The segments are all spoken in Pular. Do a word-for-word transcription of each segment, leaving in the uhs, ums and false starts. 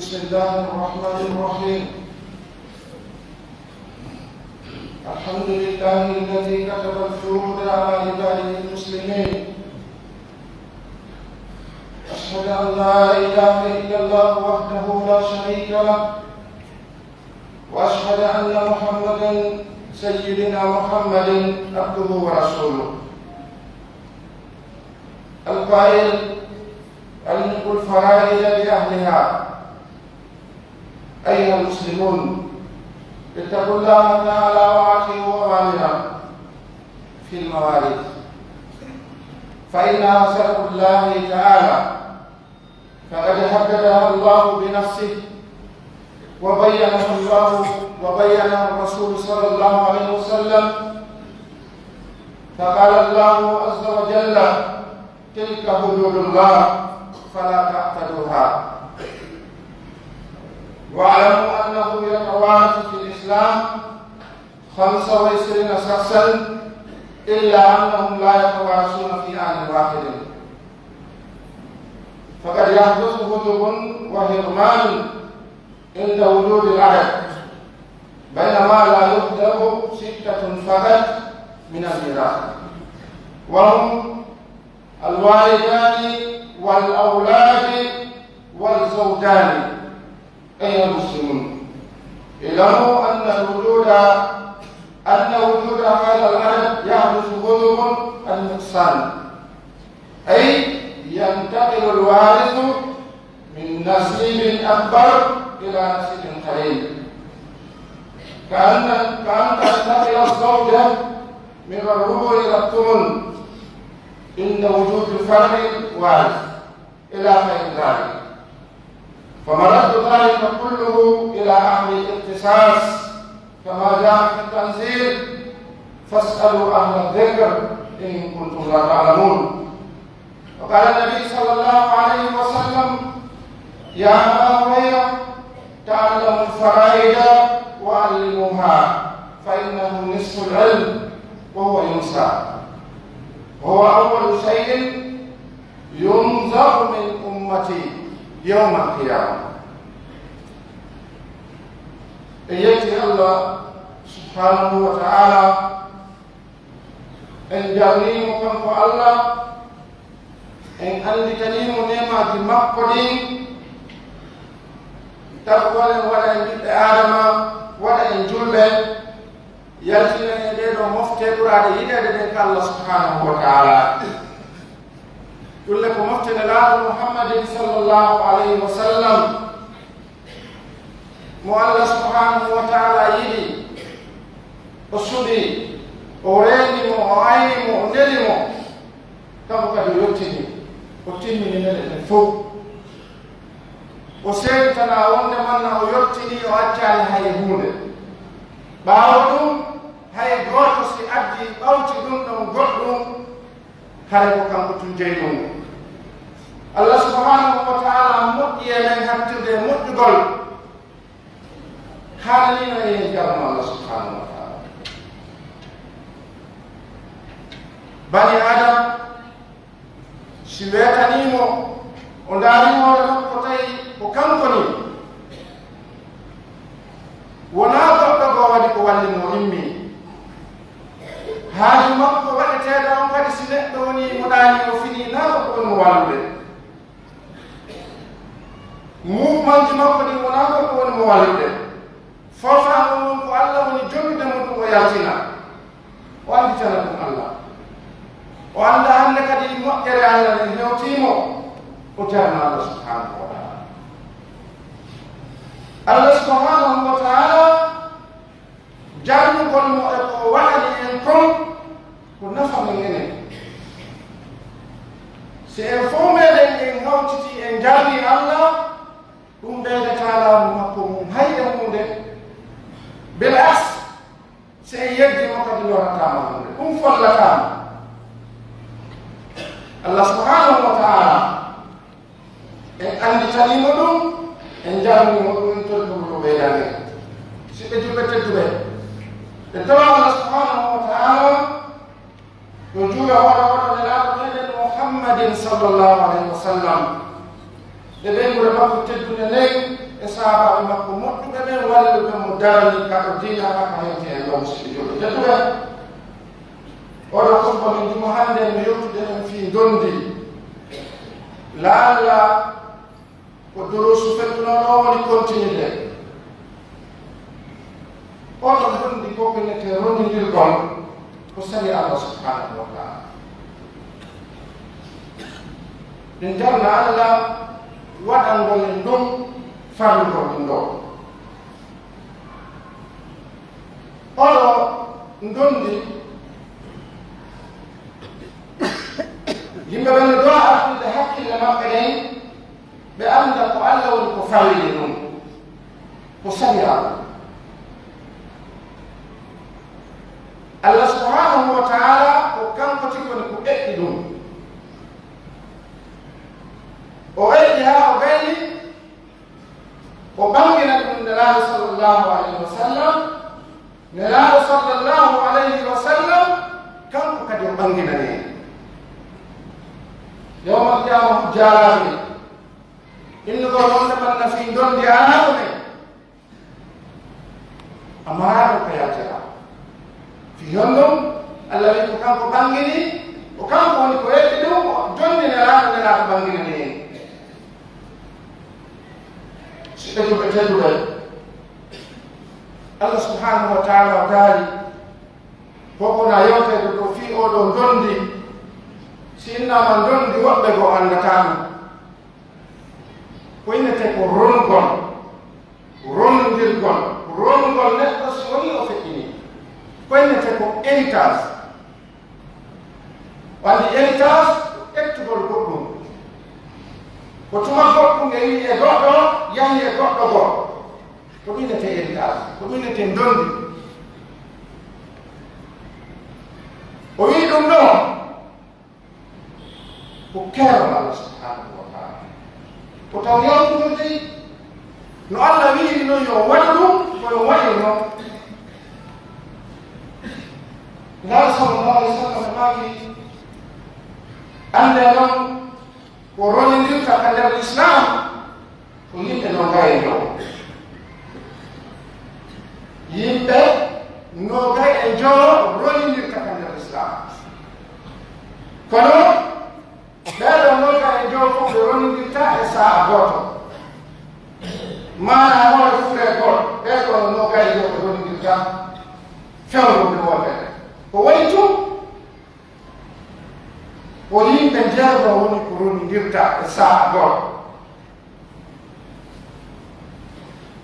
بسم الله الرحمن الرحيم. الحمد لله الذي كتب الفروض على عباده المسلمين. أشهد أن لا إله إلا الله وحده لا شريك له، وأشهد أن محمدا سيدنا محمد عبده ورسوله. القائل: ألحقوا الفرائض بأهلها. أيها المسلمون، اتقوا الله تعالى وأطيعوا أوامره في المواريث، فإنها شرع الله تعالى، فقد حددها الله بنفسه، وبينها الله، وبينها الرسول صلى الله عليه وسلم، فقال الله عز وجل: تلك حدود الله فلا تعتدوها. واعلموا أنه يتوارث في الإسلام خمسة وعشرين شخصا، إلا أنهم لا يتوارثون في آن واحد، فقد يحدث هجب وحرمان عند وجود العدد، بينما لا يحجب ستة فقط من الميراث، وهم الوالدان والأولاد والزوجان. أيها المسلمون، اعلموا أن الوجود، أن وجود هذا العدد يحدث هجب النقصان، أي ينتقل الوارث من نصيب أكبر إلى نصيب قليل، كأن، كأن تنتقل الزوجة من الربع إلى الثمن عند وجود فرد وارث إلى غير ذلك، فمرد ذلك كله إلى أهل الاختصاص، كما جاء في التنزيل: فاسألوا أهل الذكر إن كنتم لا تعلمون. وقال النبي صلى الله عليه وسلم: يا أبا هريرة، تعلموا الفرائض وعلموها، فإنه نصف العلم وهو ينسى، وهو أول شيء ينزع من أمتي يوم القيامة. En yetti Allah subhanahu wa ta'ala, en jarnii mo kanko Allah, en annditanii mo neemaaji makko ɗin, tagu wala en waɗa en ɓiɓɓe Aadama, waɗa en julɓe, yaltina en e ɗee ɗoo mofte ɓuraaɗe yiɗeede ɗen ka Allah subhanahu wa ta'ala. Ɗun le ko mofte Nelaaɗo Muhammadin sallallahu alayhi wa sallam, mo Allah subhanahu wa ta'ala yiɗi, o suɓi, o reeni mo, o ayni mo, o neli mo, kanko kadi o yottini, o timmini nele ɗen fow. O seeditanaa wonde manna o yottinii, o accaali hay huunde. Ɓaawo ɗun, hay gooto si addii ɓawti ɗun ɗon goɗɗun, hare ko kanko tun jeyi ɗun. Allah subhanahu wa ta'ala moƴƴi e men hattirde e moƴƴugol. Haananiino en en jarno Allah subhanahu wa ta'ala. Bani Adam, si weetanii mo, o ndaari hoore makko tawi ko kanko nii. Wonaa goɗɗo goo waɗi ko walli mo, o immii. Haaju makko waɗeteeɗo on kadi, si neɗɗo wonii mo ɗaanii, o finii, naa goɗɗo woni mo wallude. Muufumanji makko ɗin wonaa goɗɗo woni mo wallude. Fawtaango mun ko Allah woni jonnude mo ɗun, o yaltina. O annditana ɗun Allah. O annda hande kadi moƴƴere Allah nden hewtii mo, o jarna Allah subhanahu wa ta'ala. Allah subhanahu wa ta'ala jarnugol mo e ko o waɗani en kon, ko nafa men enen. Si en fow meɗen en hawtitii en jarnii Allah, ɗun ɓeydataa laamu makko ngun hay e huunde. Bil aks, si en yeddii mo kadi, lorataa mo huunde. Ɗun follataa mo. Allah subhanahu wa ta'ala, en annditanii mo ɗun, en jarnii mo ɗun, en torii mo ɗun o ɓeydana en. Musidɓe julɓe tedduɓe, en tawa Allah subhanahu wa ta'ala no juula hoore hoore Nelaaɗo meɗen Muhammadin sallallahu alayhi wa sallam, e ɓeynguure makko teddunde nden, e sahaabaaɓe makko moƴƴuɓe ɓen, walluɓe mo darani ka o diina ka, ka hewti e ɗon, musidɓe julɓe tedduɓe. Oɗo khutba min juma hannde, mi yewtude en fii ndondi. Laalla ko duruusu fettunooɗo o woni continude. Oɗo ndondi ko ko innetee ronnindirgol ko sariya Allah subhanahu wa ta'ala. Min darna Allah waɗangol en ɗum farlugol ɗum ɗo. Oɗo ndondi yimɓe ɓen no doa artude hakkille maɓɓe ɗen, ɓe annda ko Allah woni ko farlini ɗum, ko sariya Allah. Allah subhanahu wa ta'ala ko kanko tigi woni ko eɓɓi ɗum. O eɓɓi haa o gayni, o ɓanginani ɗum Nelaaɗo sallallahu alayhi wa sallam. Nelaaɗo sallallahu alayhi wa sallam, kanko kadi o ɓanginani en. Yawmal qiyaama hujja alaa men. Innugol wonde man na fii ndondi alaa ko men. Ammaa ɗum ko yaltira. Fii honɗum? Allah wi'i ko kanko ɓangini, ko kanko woni ko eɓɓi ɗum, o jonni Nelaaɗo, Nelaaɗo ɓanginani en. Musidɓe julɓe tedduɓe, Allah subhanahu wa ta'ala o daali, ko ko na yewteede ko fii oo ɗoo ndondi, si innaama ndondi woɓɓe goo anndataa ɗum. Ko innetee ko rongol, rondirgol, rongol neɗɗo si wonii o feƴƴinii. Ko innetee ko héritage. Wandi héritage, ƴettugol goɗɗum. Ko tuma goɗɗum e wi'i e goɗɗo, yahi e goɗɗo goo. Ko ɗum innetee héritage, ko ɗum innetee ndondi. O wi'i ɗum ɗoo, ko keerol Allah subhanahu wa ta'ala. Ko taw yawtundirde no Allah wi'iri non yo waɗu ɗum, ko ɗum waɗiri non. Nelaaɗo sallallahu alayhi wa sallam maaki, anndee non ko ronindirta ka nder Lislaam, ko yimɓe noogay e njowo. Yimɓe noogay e njowo ronindirta ka nder Lislaam. Kono ɓee ɗoo noogay e njowo fof ɓe ronindirta e sa'a gooto. Maanaa hoore furee gooto, ɓee ɗoo noogay e njowo ɓe ronindirta fewndo nde wootere. Ko woni tun, ko yimɓe njeego'o woni ko ronindirta e sa'a gooto.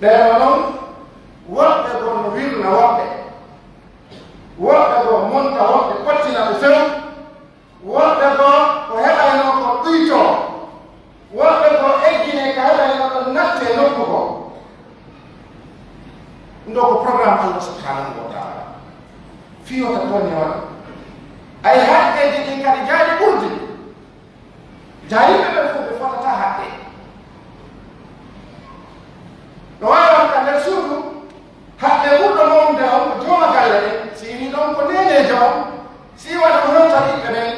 Ɓee ɗoo non, woɓɓe goo no wirna woɓɓe, woɓɓe goo monta woɓɓe, pottina ɓe few, woɓɓe goo ko heɓaynoo ko ɗuytoo, woɓɓe goo egginee ka heɓaynoo ɗon nattee nokku goo. Ɗum ɗoo ko programme Allah subhanahu wa ta'ala. Fii wota tooñe waɗa. Ay haqqeeji ɗin kadi jaaɗi ɓurdi. Jaa yimɓe ɓen fof ɓe fotataa haqqee. No waawi wonde ka nder suudu, haqqee ɓurɗo mawnude on ko jooma galle ɗen, si wii ɗon ko neeneejo on, si waɗa ko hewta ɓiɓɓe ɓen,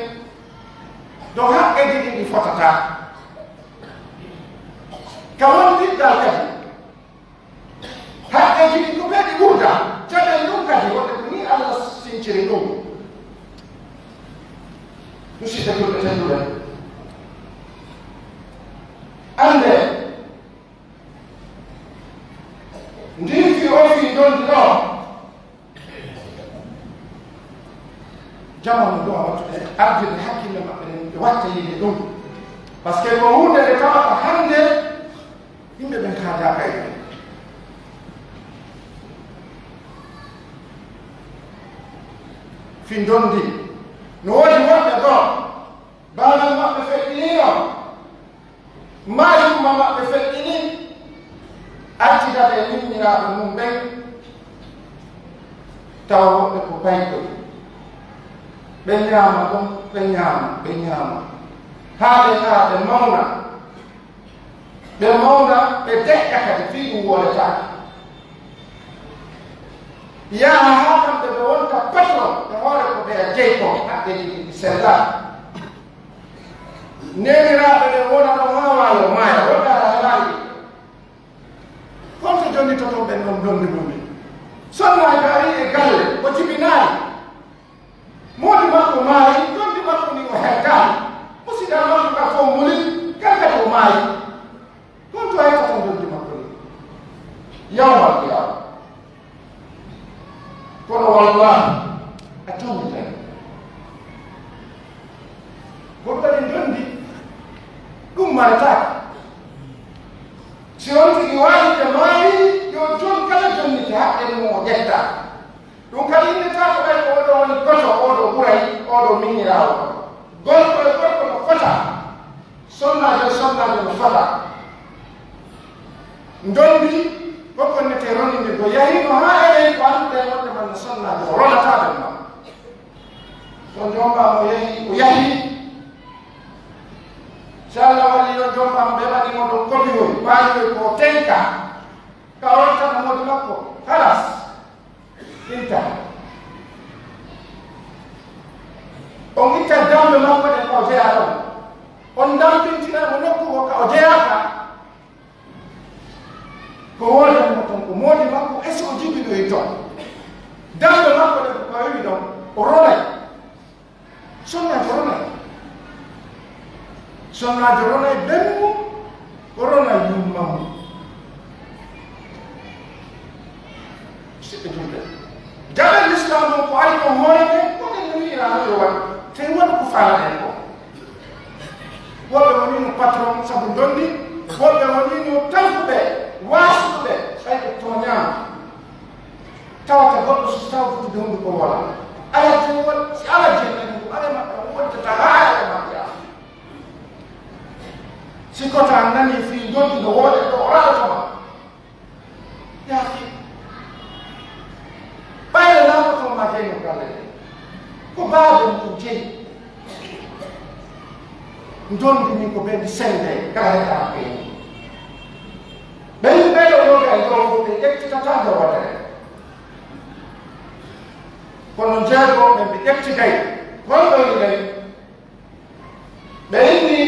ɗon haqqeeji ɗin ɗi fotataa. Ka won diɗɗal kadi, haqqeeji ɗin ko ɓe ɗi ɓurda, jaɓen ɗum kadi, wonde ko nii Allah sinciri ɗum. Musidɓe julɓe tedduɓe, anndee, ndin fii oo fii ndondi ɗoo, jamanu ɗoo wattude ardirde hakkille maɓɓe ɗen, ɓe watta yiide ɗum. Parce que ko huunde nde tawata hannde yimɓe ɓen kaadaaka e ɗum. Fii ndondi, no woodi woɓɓe goo, baalam maɓɓe feƴƴiniino, maa yumma maɓɓe feƴƴini, accida ɓe miñiraaɓe mum ɓen, tawa woɓɓe ko bayɓe. Ɓe ñaama ɗon, ɓe ñaama, ɓe ñaama, haa ɓe ngara ɓe mawna. Ɓe mawna, ɓe deƴƴa kadi, fii ɗum wooletaake. Yaha haa kamɓe ɓe wonta patron, ɓe hoore ko ɓeya jeyi kon, haqqeeji ɗin ɗi sellaa. Neeniraaɓe ɓen wona ɗon haa waawi maaya, woɗɗaare halaali. Jonnitoton ɓen ɗon donndi mum ɓen. Sonnaajo arii e galle, o jibinaali. Moodi makko maayi, donndi makko ndin o heddaali. Musidal makko kan fow muli, kan kadi o maayi. Honto a hettata donndi makko ndin? Yawmal qiyaama. Kono wallahi, a tawmitan. Ko kadi donndi, ɗum maretaake. Si on tigi waali ka maayi, yo jon kala jonnite haqqe mum o ƴetta. Ɗum kadi innetaake ɓay ko oɗo woni goto, oɗo ɓuray, oɗo miñiraawo. Gorko e gorko no fota. Sonnaajo e sonnaajo no fota. Ndondi ko konnete roninde ko yahino haa enen ko annduɗen wonde man no sonnaajo o ronataa ɓen ma. So jombaa mo yahi, o yahi. Si Allah walli non jombaa mo ɓe waɗi mo ɗon kobihoy, ɓaalihoy ko tenka. Ka o rontata moodi makko. Halas. Inta. On itta dambe makko ɗen ka o jeyaa ɗon. On dampintina mo nokku ko ka o jeyaaka. Ko woodanmo ton ko moodi makko, e si o jibiɗoyi ton. Dambe makko ɗen ko ka o wi'i ɗon, o ronay. Sonnaajo ronay. Sonnaajo ronay ben mum, o ronay yumma mum. Siɓɓe julɓe. Jaɓen Lislaam on ko ari kon hoore nden, ko ɗen no wi'iraano yo waɗu. Tawi waɗu ko faalaɗen ko. Woɓɓe wonii no patron sabu ndondi, woɓɓe wonii no tankuɓe, waasuɓe, ɓay ɓe tooñaama. Tawata goɗɗo so tawa fuɗɗude hunnduko woola. Alaa jewol, si alaa jennani ɗum, alaa maɓɓe, on wontata haa e maɓɓe. Si kota nani fii ndondi no wooɗe ɗo, o raɗoto ma. Yaafi. Ɓayre laamotoo ma jeyno galle ɗen. Ko baaba mum jeyi. Ndondi min ko ɓe ndi sende, kala heɗa ɓe. Ɓen ɓeɗo yoga e dow fof ɓe ƴettitata nder waɗere. Kono jeego ɓen ɓe ƴetti kay. Holɗo yiɗen? Ɓe inni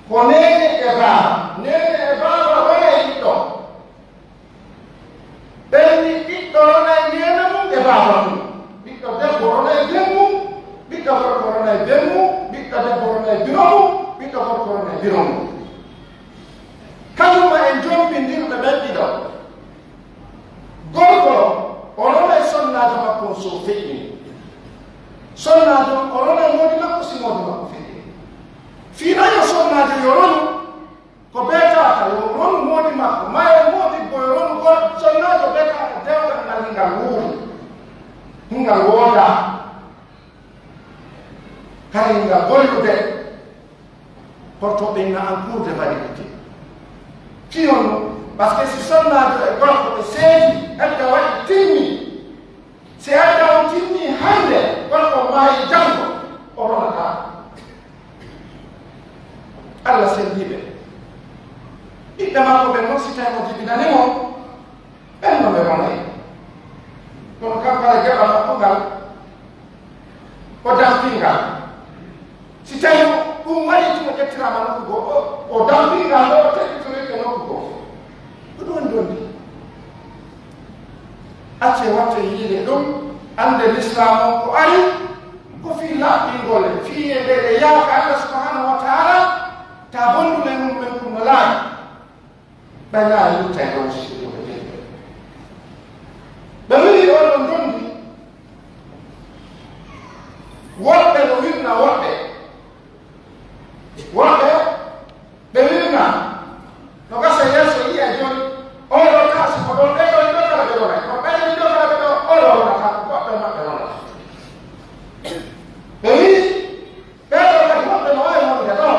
ko neene e baaba. Neene e baaba wona e ɓiɗɗo. Ɓen ni ɓiɗɗo ronay neene mum e baaba mum. Ɓiɗɗo debbo ronay ben mum. Ɓiɗɗo gorko ronay ben mum. Ɓiɗɗo debbo ronay biro mum. Ɓiɗɗo gorko ronay biro mum. Kanuma en jombindirɓe ɓen ɗiɗo. Gorko o ronay sonnaajo makko on so feƴƴini. Sonnaajo on o ronay moodi makko si moodi makko feƴƴini. Fii nayo sonnaajo yo ronu. Ko beetaaka yo ronu moodi makko, maa e moodi boy ronu gol sonnaajo beetaaka dewgal ngal hingal wuuri, hingal woodaa, kadi hingal gollude, porto ɓe na en cours de validité. Fii honno? Parce que si sonnaajo e gorko ɓe seedi, edda waɗi timmi, si adda on timmi hannde, gorko maayi janngo, o ronataa. Allah senndiiɓe. Ɓiɓɓe makko ɓen non, si tawi mo jibinani mo, ɓen no ɓe ronay. Kono kam kala geɓal makko ngal, o dampii ngal. Si tawi ɗum waɗi tuma ƴettiraama nokku goo, o, o dampii ngal ɗoo, o tedditorii e nokku goo. Ko ɗum woni donndi. Accee watte yiide ɗum, annde Lislaam on ko ari, ko fii laɓɓingol en, fii e nde ɗe yaaka Allah subhanahu wa ta'ala, ta bondu men mum men ɗum no laaɓi. Ɓay naa luttay ɗon si ɗum ɓe jeyde. Ɓe wi'i oɗon donndi, woɓɓe no wirna woɓɓe. Woɓɓe ɓe wirna no gasa yeeso yi'a jooni, oo ɗoo taasi ko ɗoo, ɓee ɗoo ɗoo kala ɓe wonay, kono ɓee ɗoo ɗoo kala ɓe ɗoo, oo ɗoo wonata, ko goɗɗo e maɓɓe wonata. Ɓe wi'i, ɓee ɗoo kadi woɓɓe no waawi wonde ɗoo.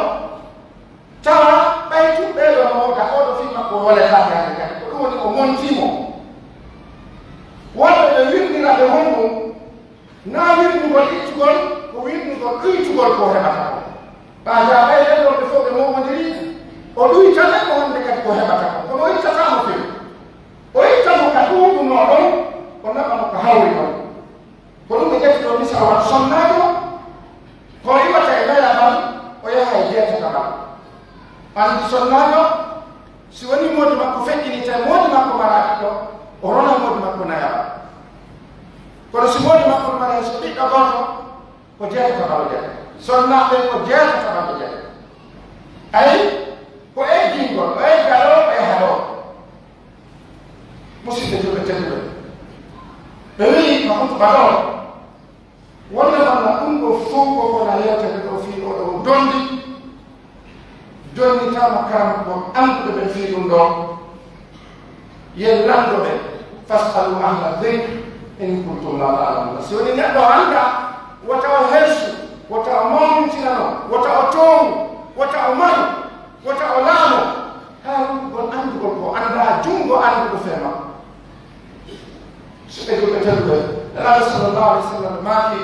Tawa ɓay tun ɓee ɗoo no wonta, oo ɗoo fii makko woletaake hande kadi, ko ɗum woni o montii mo. Woɓɓe ɓe wirnira ɓe honɗum, Naa wirnugol ittugol, ko wirnugol ɗuytugol ko heɓata kon. Ɓaajaɓay ɓen ɗon ɓe fow ɓe mowondiri, o ɗuytata ko wonde kadi ko heɓata kon. Kono o ittataa mo few. O itta mo ka ɗuuɗunoo ɗon, o naɓa mo ka hawri ɗon. Ko ɗum ɓe ƴetti ɗo misal wano sonnaajo, ko iwata e nayaɓal, o yaha e jeetaɓal. Anndi sonnaajo, si woni moodi makko feƴƴini tawi Gooto ko jeetati e capanɗe jeetati. Sonnaaɓe ko jeetati e capanɗe jeetati. Ayi, ko eggingol, o eggaloo, o yahaloo. Musidɓe julɓe tedduɓe, ɓe wi'i ka hutuba ɗoo, wonde walla ɗum ɗoo fow ko wona yewtere ɗoo fii oo ɗoo donndi. Jonnitaama karamoko annduɓe ɓen fii ɗum ɗoo. Yen lanndo ɓe, "Fas'alu ahla dhikri in kuntum la ta'lamun." Si woni neɗɗo anndaa, wota o hersu, wota o mawnintinano, wota o toowu, wota o maru, wota o laamo. Haa lanndugol anndugol ko anndaa, junngo annduɗo fema. Musidɓe julɓe tedduɓe, Nelaaɗo sallallahu alaihi wasallam maaki,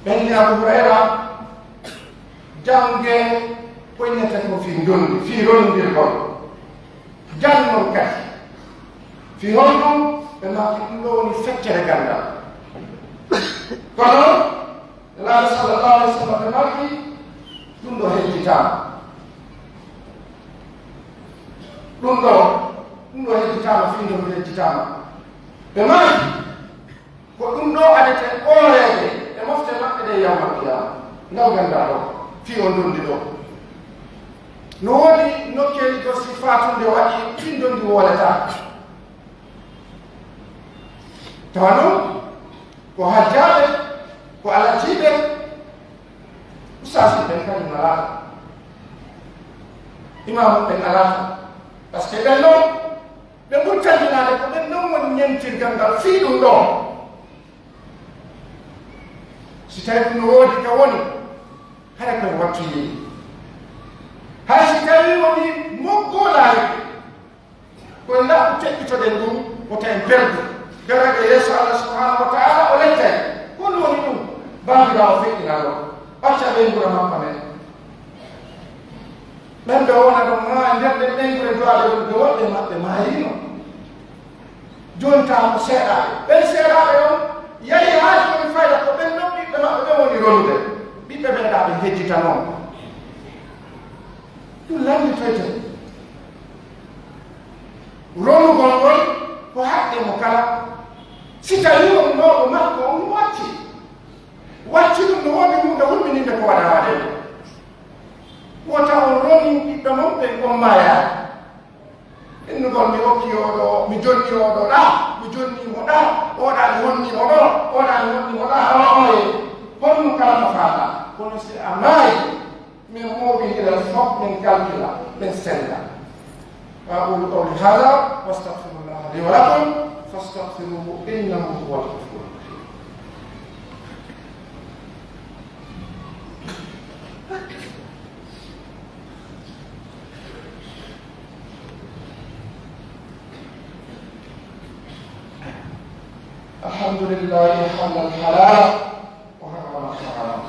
ɓen ni Abu Hurayra, janngee ko innete kon fii ndonndi, fii rondirgol. Janngee kadi. Fii honɗum? Ɓe maaki ɗum ɗoo woni feccere ganndal. Kono, Nelaaɗo sallallahu alaihi wasallam ɓe maaki, ɗum ɗoo hejjitaama. Ɗum ɗoo, ɗum ɗoo hejjitaama, fii ndonndi hejjitaama. Ɓe maaki, ko ɗum ɗoo adete ooreede e mofte maɓɓe ɗen yawmal qiyaama. Ngal ganndal ɗoo, fii on ndonndi ɗoo. No woodi nokkeeli goo si faatunde waɗi, fii ndonndi woolata. Tawa non, ko hajjaaɓe, ko alhajiiɓe, ustaasi ɓen kañum alaa. Imaamu ɓen alaa. Parce que ɓen non, ɓe ɓuri tanjinaade ko ɓen non woni ñentirgal ngal fii ɗum ɗoo. Si tawii ɗum no woodi ka woni, hara koye wattu yeeyi. Hay si tawii woni moggoolaare, ko laɓu teɓɓitoɗen ɗum, wota en perdu. Daraja yeeso Allah subhanahu wa ta'ala o lettay. Ko ɗum woni ɗum, baabiraawo feƴƴinal o. Acca ɓeynguure makko nden. Ɓen ɓe wona ɗon haa nder ɗen ɓeynguure duwaaɓe ɗum, ɓe woɓɓe maɓɓe maayiino. Jooni taa ko seeɗaaɓe. Ɓen seeɗaaɓe on yahi haa jooni fayda ko ɓen non ɓiɓɓe maɓɓe ɓen woni ronude. Ɓiɓɓe ɓen ɗaa ɓe hejjita non. Ɗum lannditoyte. Ronugol ngol ko haqqe mo kala. Si tawii on ɗoo o makko on wacci. Wacci ɗum no woodi huunde hulɓininde ko waɗaa waɗeede. Wota on roni ɓiɓɓe mon ɓen on maayaade. Innugol mi okki oo ɗoo, mi jonni oo ɗoo ɗaa, mi jonni mo ɗaa, oo ɗaa mi honni mo ɗoo, oo ɗaa mi honni mo ɗaa, awa oye. Honɗum kala no faataa. Kono si a maayi, min moobindiral fof, min kalkila, min senda. أقول قولي هذا وأستغفر الله لي ولكم فاستغفروه إنه هو الغفور الرحيم. الحمد لله حل الحلال وحرم الحرام.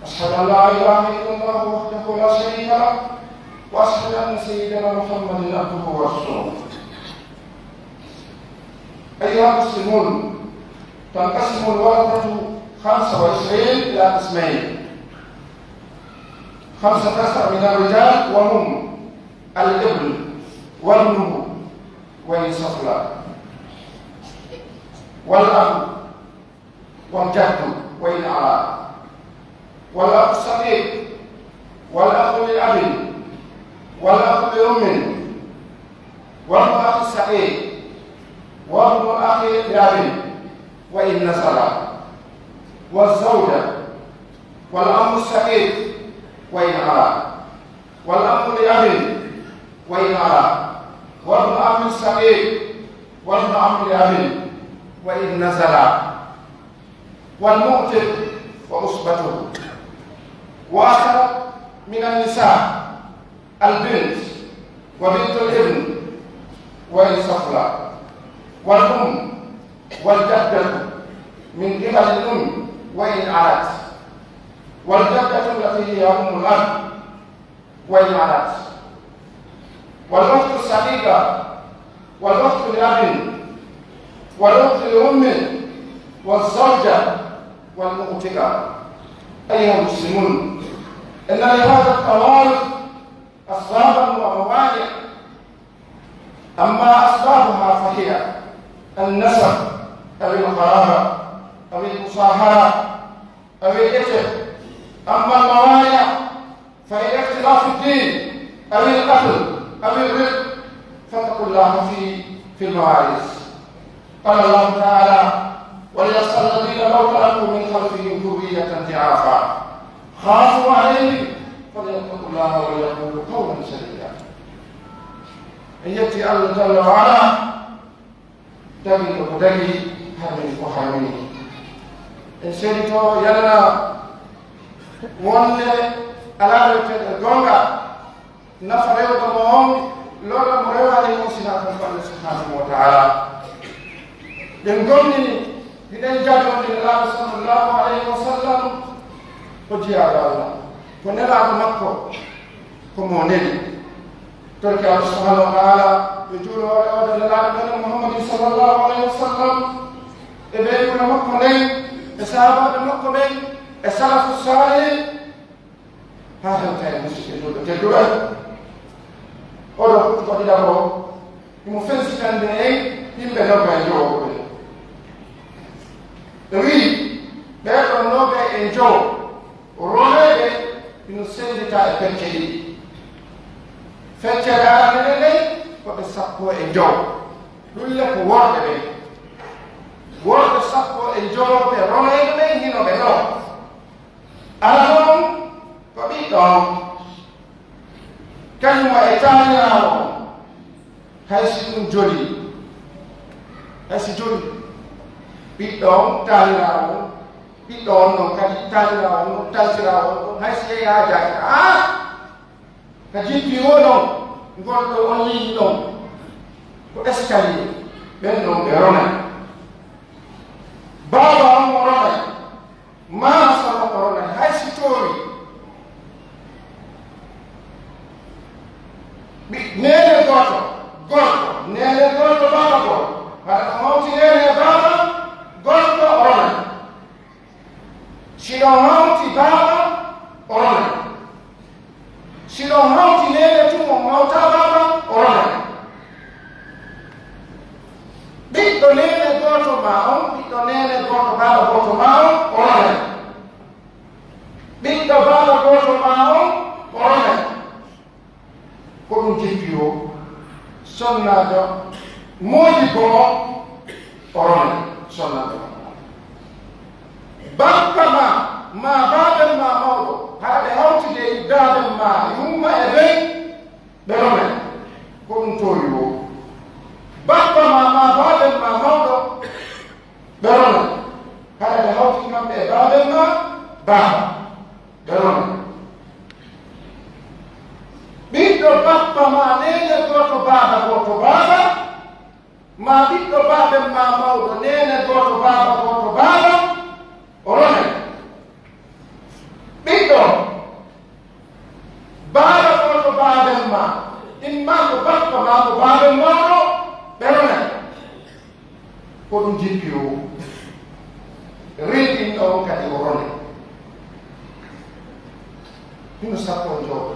أشهد أن لا إله إلا الله وحده لا شريك له، وأشهد أن سيدنا محمدا عبده ورسوله. أيها المسلمون، تنقسم الورثة خمسة وعشرين إلى قسمين، خمسة عشر من الرجال وهم الابن وابنه وإن سفلا، والأب والجد وإن علا، والأخ الشقيق، والأخ لأب، والأخ لأم، وابن أخ الشقيق، وابن أخ لأب وإن نزل، والزوجة، والعم الشقيق وإن علا، والعم لأب وإن علا، وابن عم شقيق، وابن عم لأب وإن نزلا، والمعتق وعصبته، وعشرة من النساء، البنت وبنت الابن وإن سفلا، والأم والجدة من قبل الأم وإن علت، والجدة التي هي أم الأب وإن علت، والأخت الشقيقة، والأخت لأب، والأخت لأم، والزوجة، والمعتقة. أيها المسلمون، إن لهذا التوارث أسبابا وموانع، أما أسبابها فهي النسب أو القرابة، أو المصاهرة أو الإثم. أما الموانع فهي اختلاف الدين أو القتل أو الرق، فاتقوا الله في، في المواريث. قال الله تعالى: "وليخشى الذين لو تركوا من خلفهم ذرية ضعافا خافوا عليهم فليتقوا الله وليقولوا قولا سديدا." En yetti Allah jalla wa ala, daginɗo ko dagi, harmini ko harmini. En seedito, yanana wonde alaa rewteeɗo e goonga, nafa rewɗo mo on, lorra mo rewaani on, sinaa kanko Allah subhanahu wa ta'ala. Ɗen gomɗini, hiɗen jaɓi on Nelaaɗo sallallahu alayhi wa sallam ko jiyaaɗo Allah, ko nelaaɗo makko, ko mo neli. Torki Allah subhanahu wa ta'ala yo juulu hoore o Nelaaɗo men Muhammadin sallallahu alayhi wa sallam, e ɓeynguure makko nden, e sahaabaaɓe makko ɓen, e salafu saalih, haa hewta e musiɓɓe julɓe tedduɓe. Oɗo hutuba ɗiɗaɓo, himo fensitande en yimɓe nogay e jowo ɓe. Ɓe wi'i, ɓee ɗon nogay e jowo, ronayɓe hino sendita e pecce ɗiɗi. Feccere arannde nden, ko ɓe sappo e jowo. Ɗun le ko worɓe ɓen. Worɓe sappo e jowo ɓe ronayɓe ɓen, hino ɓe ɗon. Arano on ko ɓiɗɗo on, kañum e taaniraawo on, hay si ɗun jolii, hay si jolii, ɓiɗɗo on, taaniraawo on, ɓiɗɗo on non kadi, taaniraawo on non, taltiraawo on non, hay si yehi haa jaati, aa, ka jippi woo ɗon, ngol ɗoo on liiñi ɗon, ko escalier, ɓen ɗon ɓe ronay. Baaba on o ronay. Maama sama o ronay, hay si toowi. Ɓi-, neene gooto, gorko, neene gooto, baaba gooto. Hara ko hawti neene e baaba, gorko o ronay. Si ɗon hawti baaba, o ronay. Si ɗon hawti neene tun, on hawta baaba, o ronay. Ɓiɗɗo neene gooto maa on, ɓiɗɗo neene gooto, baaba gooto maa on, o ronay. Ɓiɗɗo baaba gooto maa on, o ronay. Ko ɗun jippi o, sonnaajo moodi ko o, o ronay, sonnaajo. Bappa maa, maa baaben maa mawɗo, haa ɓe hawti de baaben maa, yumma e bey, ɓe ronay. Ko ɗun toowi woo. Bappa maa, maa baaben maa mawɗo, ɓe ronay. Hara ɓe hawti kamɓe e baaben maa, baaba, ɓe ronay. Ɓiɗɗo bappa maa, neene gooto, baaba gooto, baaba, maa ɓiɗɗo baaben maa mawɗo, neene gooto, baaba gooto, baaba, o ronay. Ɓiɗɗo, baaba gooto baaben maa, imma ko bappa maa ko baaben mawɗo, ɓe ronay. Ko ɗun jippi o. Rinɗinɗo on kadi o ronay. Hino sappo e jowo.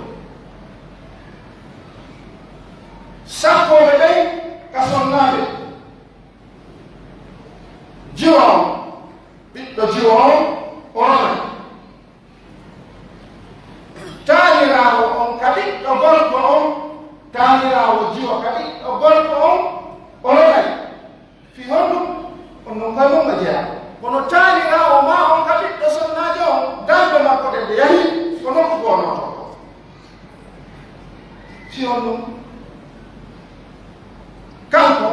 Sappooɓe ɓen ka sonnaaɓe. Jiwo on, ɓiɗɗo jiwo on, o ronay. Taaniraawo on ka ɓiɗɗo gorko on, taaniraawo jiwo ka ɓiɗɗo gorko on, o ronay. Fii honɗun? On non koye mun o jeyaa. Kono taaniraawo maa on ka ɓiɗɗo sonnaajo on, darnde makko ɗen nde yahi, ko nokku goo nootoo. Fii honɗun? Kanko,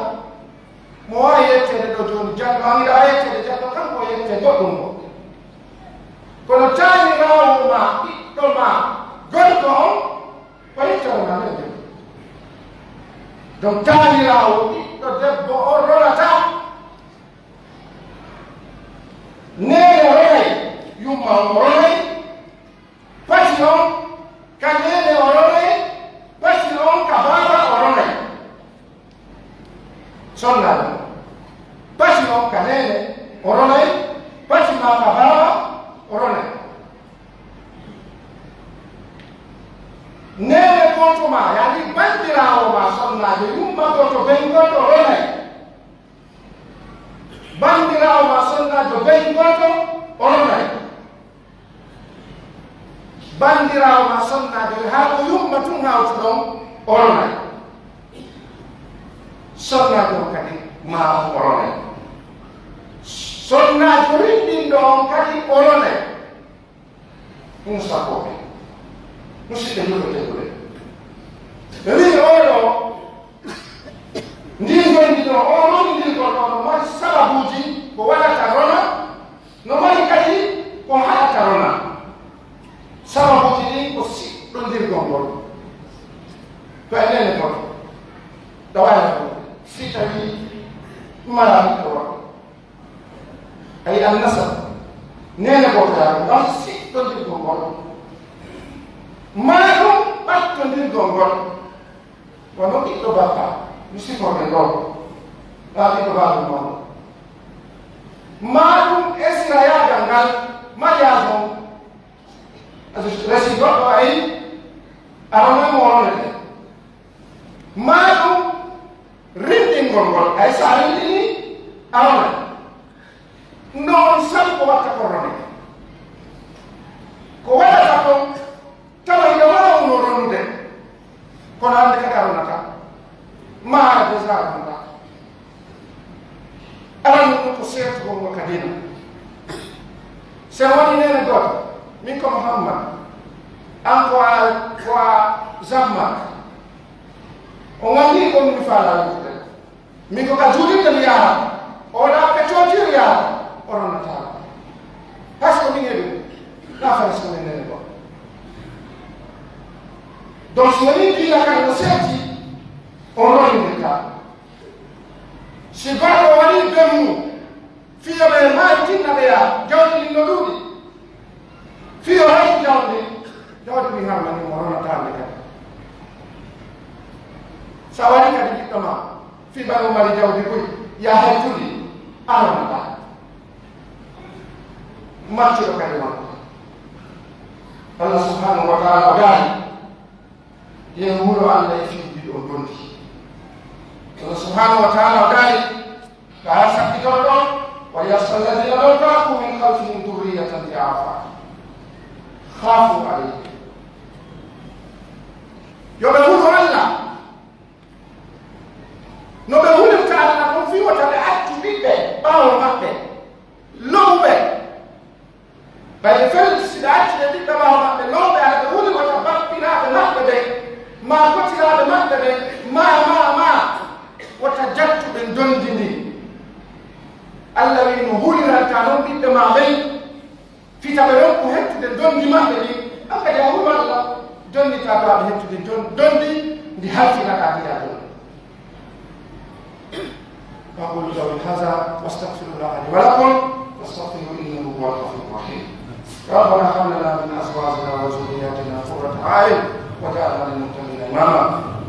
mo waawi yetteede ɗoo jooni, janno, an hiɗa waawi yetteede janno, kanko o yettee goɗɗun goo. Kono taaniraawo maa, ɓiɗɗo maa, gorko on, o yettano maa nden debbo. Donc, taaniraawo ɓiɗɗo debbo on ronataa. Neene ronay, yumma on ronay, pati on ka neene o ronay, pati on ka baaba o ronay. Sonnaajo, pati on ka neene o ronay, pati maa ka baaba o ronay. Neene gooto maa, yaani banndiraawo maa sonnaajo, yumma gooto, ben gooto ronay. Banndiraawo maa sonnaajo, Gooto, o ronay. Bandiraawo maa sonnaajo, haa ko yumma tun hawtuɗon, o ronay. Sonnaajo on kadi, maa on o ronay. Sonnaajo rinɗinɗo on kadi, o ronay. Ɗun sakkooɓe. Musidɓe julɓe tedduɓe. Ri oo ɗoo, ndin gondi ɗoo, oo rondirgol ɗoo no mari sababuuji ko waɗata rona, no mari kadi ko haɗata rona. Sababuuji ɗin ko siɗɗondirgol ngol. Ko e neene goɗɗo. Ɗawaani ko si tawii ɗum alaa ɓiɗɗo worɓe. Ay annasab, neene gooto yaa ɗum, ngam siɗɗondirgol ngol. Maa ɗum ɓattondirgol ngol. Wano ɓiɗɗo bappa, mi siforɓe ɗoo. Ɓaa ɓiɗɗo baaɗum mawɗo. Maa ɗum esirayaagal ngal, mariage on. Resi goɗɗo ay, aronan mo ronete. Maa ɗum rinɗingol ngol, ay, so a rinɗini, a ronay. Noon sabu ko watta ko rone. Ko waɗata kon, tawa ina waawno ronude, kono hannde kadi a ronataa. Maa hara déjà a ronataa. Aran ɗum ko seertugol ngol ka diina. Si a woni neene gooto, min ko Muhammad, an ko a, ko a Zamma. On anndi ko min faalaa wi'ude. Min ko ka juulirde mi yaha, o ɗa ka cootiiru yaha, o ronnataa. Parce que min e ɗum, na fara so min neene gooto. Donc, si woni diina kan no seerti, on ronnindirtaa. Si goɗɗo waɗii bemmu, fii yo ɓe maayi tinna ɓe yaa, jawdi ndin no ɗuuɗi. Fii yo hay jawdi, jawdi ndin harmanii mo, ronataande kadi. So a waɗii kadi ɓiɗɗo maa, fii ɓay o mari jawdi buy, yaa hay tuli, a ronataa. Maccuɗo kadi non. Allah subhanahu wa ta'ala o daali. Yen hulo Allah e fii ɗiɗo ndondi. Allah subhanahu wa ta'ala o daali, ka haa sakkitorɗo, "وليخش الذين لو تركوا من خلفهم ذرية ضعافا خافوا عليهم." Yo ɓe hulo Allah. No ɓe hulirta Allah ɗon fii wota ɓe accu ɓiɓɓe ɓaawo maɓɓe. Lo'uɓe. Ɓay ɓe felliti si ɓe acci ɓe ɓiɓɓe ɓaawo maɓɓe, lo'uɓe, hara ɓe huli wota bappinaaɓe maɓɓe ɓen, maa kotiraaɓe maɓɓe ɓen, maa, maa, maa, wota jattu ɓe ndondi ndin. Allah wi'i no huliranta non ɓiɓɓe maa ɓen, fita ɓe ronku hettude ndondi maɓɓe ndin, an kadi a hulu Allah, jonnitaa duwaaɓe hettude jon-, ndondi ndi halfinaɗaa ndi yaa ɗon. أقول قولي هذا وأستغفر الله لي ولكم فاستغفروه إنه هو الغفور الرحيم. ربنا هب لنا من أزواجنا وذرياتنا قرة أعين واجعلنا للمتقين إماما.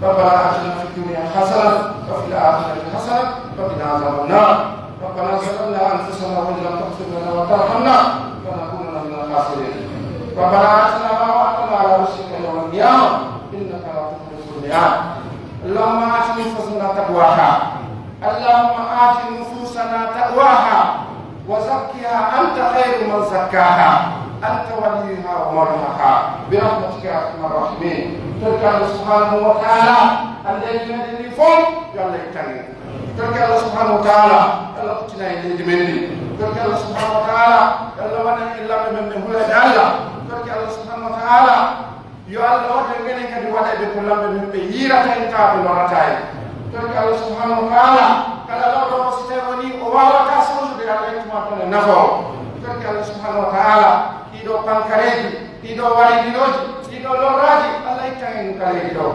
ربنا آتنا في الدنيا حسنة وفي الآخرة حسنة وقنا عذاب النار. ربنا ظلمنا أنفسنا وإن لم تغفر لنا وترحمنا لنكونن من الخاسرين. ربنا آتنا ما وعدتنا على رسلك يوم القيامة إنك لا تخلف الميعاد. اللهم آت نفوسنا تقواها. اللهم آت نفوسنا تقواها وزكها أنت خير من زكاها أنت وليها ومولاها برحمتك يا أرحم الراحمين. Torki Allah subhanahu wa ta'ala, annde yimɓe ɗi fof, yo Allah ittan en. Torki Allah subhanahu wa ta'ala, Allah huccina en leydi men ndi. Torki Allah subhanahu wa ta'ala, Allah waɗan en lamɓe men ɓe hulɓe Allah. Torki Allah subhanahu wa ta'ala, yo Allah waɗu en enen kadi waɗayɓe ko lamɓe men ɓe yiirata en, tawa ɓe lorrataa en. Torki Allah subhanahu wa ta'ala, kala lorroowo si tawi wonii o waawataa sondude, Allah ittu mo ton e nafa o. Torki Allah subhanahu wa ta'ala, ɗii ɗoo pankareeji, ɗii ɗoo warindirooji, ɗii ɗoo lorraaji, Allah ittan en ka leydi ɗoo.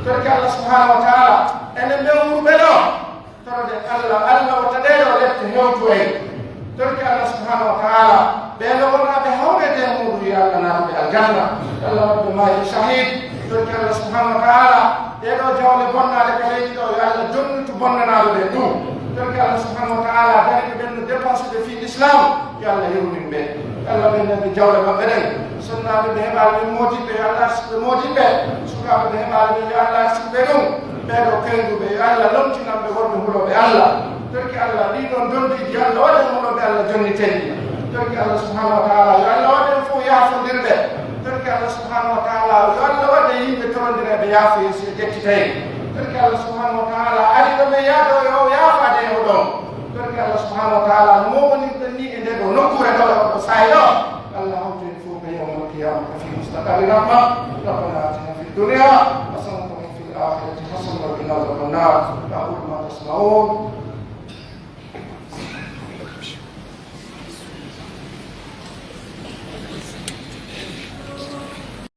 Torki Allah subhanahu wa ta'ala, enen ɓe wuurɓe ɗoo, torde Allah, Allah wota ɗee ɗoo lepte hewtu en. Torki Allah subhanahu wa ta'ala, ɓee ɗoo wonaaɓe hawreede e muuɗum, yo Allah naatu ɓe aljanna. Allah waɗu ɓe maayɓe shahid. Torki Allah subhanahu wa ta'ala, ɗee ɗoo jawle bonnaaɗe ka leydi ɗoo, yo Allah jonnitu bonnanaaɓe ɓe ɗum. Torki Allah subhanahu wa ta'ala, dariiɓe ɓen no dépensude fii l'islam, yo Allah yurmin ɓe. Allah ɓen nani jawle maɓɓe ɗen. Sonnaaɓe ɓe heɓaali ɓe moodiɓɓe, yo Allah arsuku ɓe moodiɓɓe. Sukaaɓe ɓe heɓaali ɓe, yo Allah arsuku ɓe ɗum. Ɓee ɗoo kayruɓe, yo Allah lontinan ɓe worɓe hulooɓe Allah. Torki Allah, ɗii ɗoo ndondiiji, yo Allah waɗan hulooɓe Allah jonniten. Torki Allah subhanahu wa ta'ala, yo Allah waɗen fof yaafondirɓe. Torki Allah subhanahu wa ta'ala, yo Allah waɗen yimɓe torondireeɓe yaafo, yeeso e ƴettitay. Torki Allah subhanahu wa ta'ala, ari ɗo men yaado yo o yaafaade e oɗon. Torki Allah subhanahu wa ta'ala, no mooɓondirɗen ni e nde ɗo nokkuure ɗo e oɗo saa'i ɗo. Allah hawtu en fof ɓe yawmal qiyamata fi mustaqarri rahma. ربنا آتنا في الدنيا حسنة وفي الآخرة حسنة وقنا عذاب النار. أقول ما تسمعون.